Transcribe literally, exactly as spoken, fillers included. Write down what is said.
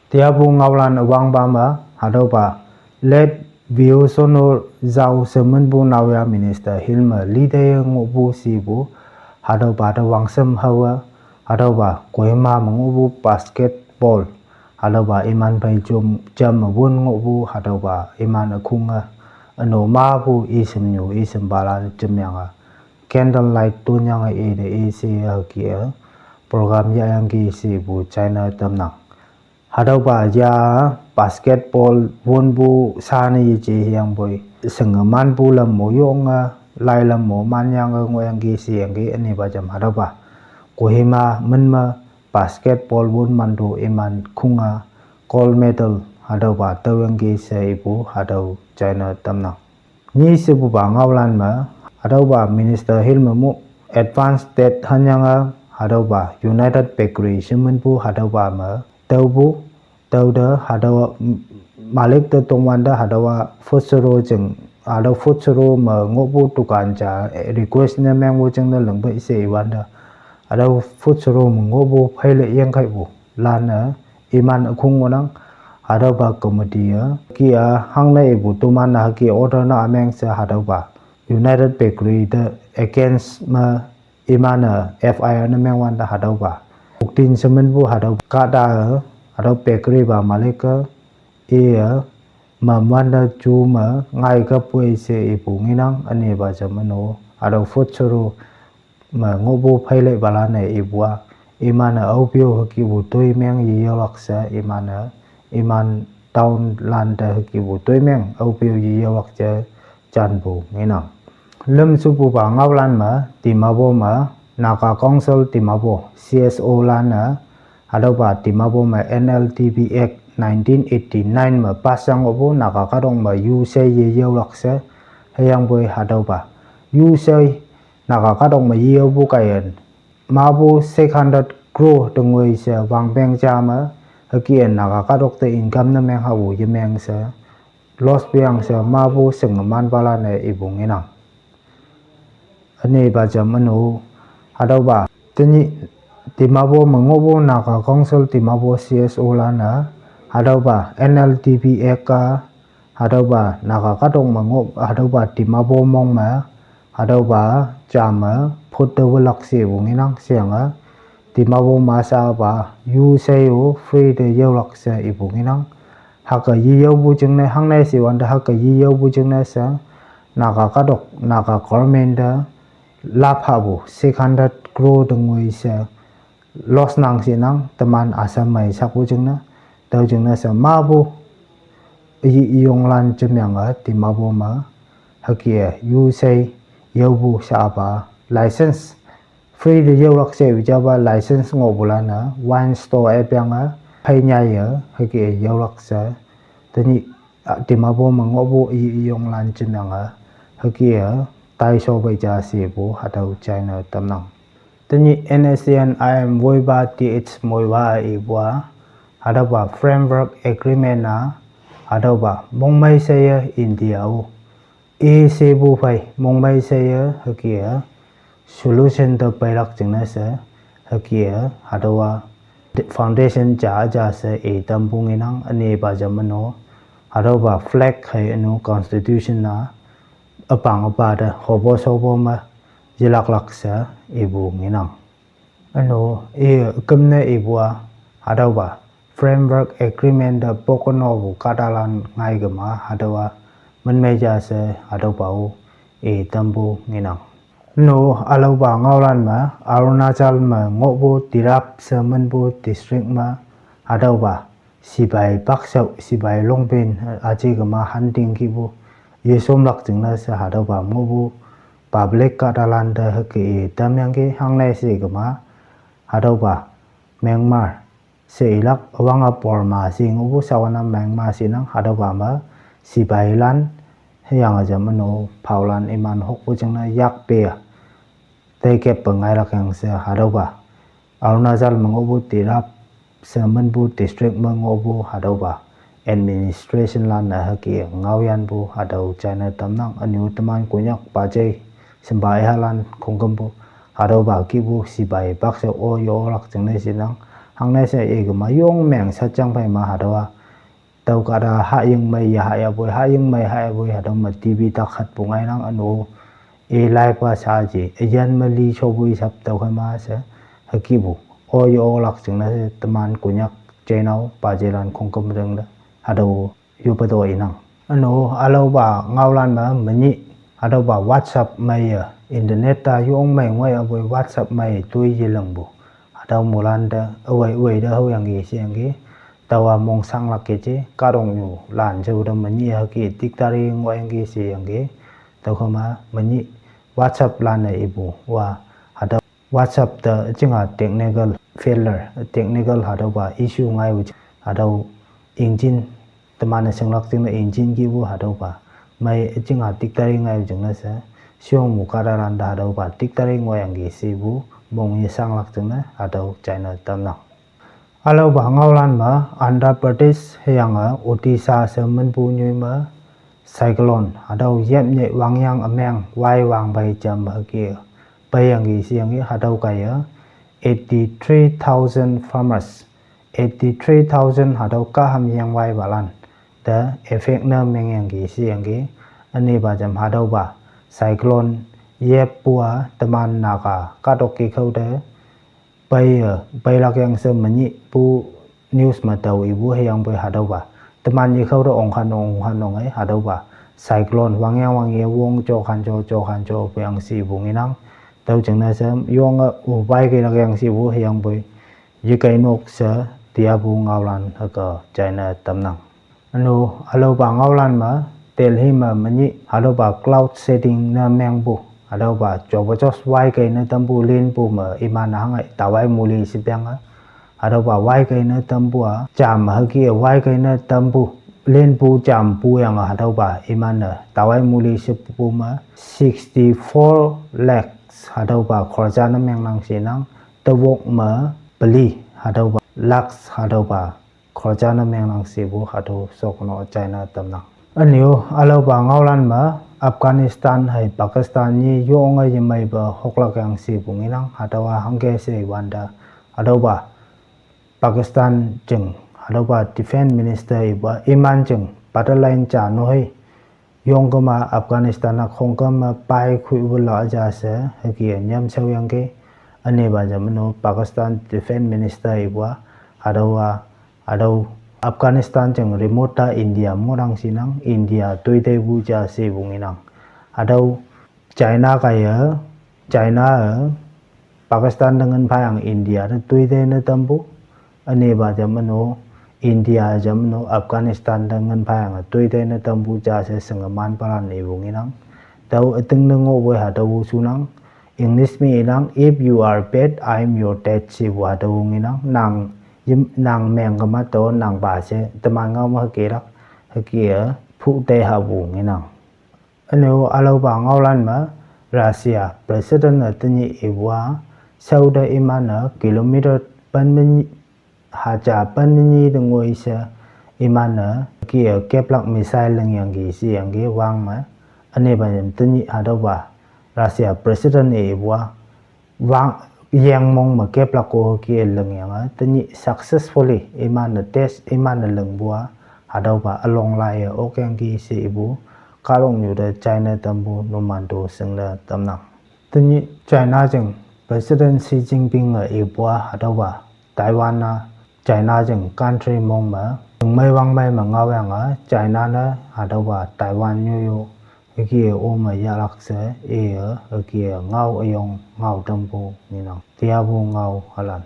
Tiapu ngaolan üwangpa me, hatüopa late Bishnu Jha she minpu naoyha minister hil me lite ngohpu shipu, hatüopa te wangshem hawe, hatüopa Kohima me ngohpu basketball, hatüopa iman phei jam, jam me won ngohpu, hatüopa iman ükhunge, üno mapu isümnyu isümpalan jemyange, candlelight tonyange ite ise hüke-e, program yahyangki shepu china tamnang. Hatüopa ya basketball wonpu sane yeje hüyangpoi, shingemanpu lam mo yonge, lai lam mo manyange ngohyangki sheyangki ünepa jam hatüopa. Kohima min me basketball won manto iman khunge gold medal hatüopa tüoyangki she ipu hatüo china tamnang. Nyi shepupa ngaolan me, hatüopa minister hil me mu advance date hanyange, hatüopa United Bakery she minpu hatüopa me, tüopu, tüote, hatüo, m-, malik te tongwante, hatüowa food store jing, hatüo food store me ngohpu dukan ja, eh, request ne mengpu jingne lingpe she iwante, hatüo food store me ngohpu pheile yengkhaipu, lan-e, iman ükhung ngohnang, hatüopa committee-e, ki-a, hangne ipu toman-a hüke order ne ümeng she hatüopa. United Bakery te against me iman-e F I R ne mengwante hatüopa. Uktin she minpu hatüo kahta-e, hatüo bakery pa malik-e, iye, mamwante ju me ngai kapoi she ipu ngenang ünepa jam üno, hatüo food store me ngohpu pheile palan-e ipu-a, iman-e aopeo hükepu toimeng yeyaolak she, iman-e, iman town lante hükepu toimeng aopeo yeyaolak she, janpu ngenang. Lüm shepupa ngaolan me, Dimapur me, Naga Council Dimapur, C S O lan-e, hatüopa Dimapur me N L D B Act nineteen eighty-nine me pass yang ngohpu Naga kahtok me yushei yeyaolak she, hüyangpoi hatüopa. Yushei Naga kahtok me yeyaopu kaiye, mapu six hundred crore tengoi she wangpeng ja me, hüke-e Naga kahtok te income ne meng hapu yemeng she, loss peang she mapu shingemanpalan-e ipu ngenang. Ünepa jam üno, hatüopa, tenyih, Dimapur me ngohpu Naga Council Dimapur C S O lan-e, hatüopa N L D B Act-a, hatüopa Naga kahtok me ngoh, hatüopa Dimapur mong me, hatüopa jam me, phot te welak she ipu ngenang sheyange, Dimapur me shapa, yushei-o free te yaolak she ipu ngenang. Hüke yeyaopu jingne hangne she wante hüke yeyaopu jingne she, Naga kahtok, Naga government te, lap hapu, six hundred crore tengoi she, loss nang shenang, teman Assam mei sakpu jingne, tüo jingne she mapu, yi, yonglan jemyange, Dimapur me, hüke-e, yushei, yaopu shapa, license, free te yaolak she wijapa license ngohpulan-e, wine store epyange, phei nyaiye, hüke-e yaolak she, tenyih, ah, Dimapur me ngohpu yi, yonglan jemyange, hüke-e, taisho pei ja shepu hatüo china tamnang. Tenyih N S C N I M woipa T H moipa ipu-a, hatüopa framework agreement-a, hatüopa mongmei sheye India-o, i shepu phei mongmei sheye hüke-e, solution te peilak jingne she, hüke-e, hatüowa foundation ja ja she i tampu ngenang ünepa jam üno, hatüopa flag hei üno constitution-a, üpang üpa te hopo shopo me, yelaklak she ipu ngenang. Üno, i, üküm ne ipu-a, hatüopa, framework agreement te poknopu kahtalan ngai kema, hatüowa, minmei ja she, hatüopa-o, i tampu ngenang. Üno, ülaopa ngaolan me, Arunachal me ngohpu Tirap she minpu district me, hatüopa, sipai pakshao, sipai longpen, aji kema hunting kihpu, yeshomlak jingne she hatüopa ngohpu, public kahtalan te hüke i tamyangki hangne she kema, hatüopa, Myanmar, she ilak üwange Burma she ngohpu sawana Myanmar shenang hatüopa me, sipailan, hüyange jam üno phaolan iman hokpu jingne yakpe-a, teikeppe ngailak yang she hatüopa, Arunachal me ngohpu Tirap she minpu district me ngohpu hatüopa, administration lan-e hüke ngaoyanpu hatüo china tamnang ünu teman Konyak pajei, shimpa ihalan khongkümpu, hatüopa kihpu sipai pakshao-o yolak jingne shenang, Hangne she ikema yong meng sha jang phei ma hatüowa. Tüo kahta haying mei ye hayapoi, haying mei hayapoi, hatüo me T V tak hatpu ngainang üno. I laipa shaji, üyin me li shopoi shap tüokhei ma she, hükihpu. O ye-olak jingne she, teman Konyak jeinao, pajelan khongküm ringte. Hatüo yoppe to inang. Üno, ülaopa ngaolan me menyih, hatüopa WhatsApp meiye, internet ta yong mei ngoiyapoi WhatsApp mei toi yelingpu. Hatüo moilan te, üwei, üwei te haoyangki sheyangki, taowa mongshanglak keje, kahtoknyu lan jao te menyih hüke dictator ngohyangki sheyangki, tüokhei ma menyih WhatsApp lan-e ipu, wa, hatüo WhatsApp te üjinga technical failure, technical hatüopa issue ngaipu, hatüo engine, teman-e shinglak jingne engine kihpu hatüopa. Mei üjinga dictator ngaipu jingne she, shongmu kahtalan te hatüopa dictator ngohyangki shepu, mong yeshanglak jingne hatüo china tamnang. Ülaopa ngaolan me, Andhra Pradesh hüyange Odisha she minpu nyoi me, cyclone, hatüo yepnyei wangyang ümeng wai wangpei jam hüke, peiyangki sheyangki hatüo kaiye, eighty-three thousand farmers, eighty-three thousand hatüo kahham yengwaipalan, te effect ne mengyangki sheyangki, ünepa jam hatüopa, cyclone, yeppu-a teman Naga, kahtok kekhao te, peiye, peilak yang she menyihpu news me tao ipu hüyangpoi hatüopa. Teman yekhao te ongkhan ongkhan ong-e hatüopa. Cyclone, wangyang wangye wong jokhan jo, jokhan jo, puyang shepu ngenang. Tüo jingne she, yonge, u waikelak yang shepu hüyangpoi. Yekei nok she, tiapu ngaolan hüke china tamnang. Üno, ülaopa ngaolan me, Delhi me menyih, hatüopa cloud seeding ne mengpu, hatüopa jopa jos waikei ne tampu linpu me iman hangai tawai muli shepiange, hatüopa waikei ne tampu-a, jam hüke waikei ne tampu, linpu jam puyange hatüopa iman-e tawai muli shepu me, sixty-four lakhs hatüopa khorcha ne mengnang shenang, tewok me peli hatüopa lakhs hatüopa khorcha ne mengnang shepu hatüo shokno china tamnang. Ünyo, ülaopa ngaolan me, Afghanistan hei Pakistan nyi yonge yemeipe hoklak yang shepu ngenang, hatüowa hangke she wante, hatüopa Pakistan jing, hatüopa Defense Minister ipa, iman jing, battalion ja nohei, yongkema Afghanistan-a khongküm me pai khuiwula ja she, hüke nyamshaoyangki, ünepa jam üno Pakistan Defense Minister ipa, hatüowa, hatüo Afghanistan jing remote ta India monang shinang, India toiteipu ja shepu ngenang. Hatüo China kaiye, China-e, Pakistan te ngin phayang India te toitei ne tampu, ünepa jam üno, India jam üno, Afghanistan te ngin phayange toitei ne tampu ja she shinge manpalan ipu ngenang. Tao ütingne ngohpoi hatüo shunang, English me inang, "If you are bad, I am your dad," shepu hatüo ngenang, nang, yim, nang mengkema tao nangpa she, teman ngao me hükelak, hüke-e, phu tei hapu ngenang. Üne-o ülaopa ngaolan me, Russia President-e tenyih ipu-a, shaote iman-e kilometer pen me nyi, haja pen me nyi te ngoi she, iman-e, hüke-e keplak missile lingyangki sheyangki wang me, ünepa jam tenyih hatüopa, Russia President-e ipu-a, wang, yengmong me keplak ko hüke-e lingyange, tenyih successfully, iman-e test, iman-e lingpu-a, hatüopa ülong laiye okyangki she ipu, kahtoknyu te china tampu numan to shingne tamnang. Tenyih China jing President Xi Jinping-e ipu-a hatüopa Taiwan-a China jing country mong me, jingmei wangmei me ngaoyange China ne hatüopa Taiwan nyoyo, hüke-e o me yahlak she, iye, hüke-e ngao üyong ngao tampu ngenang. Tiapu ngao halan.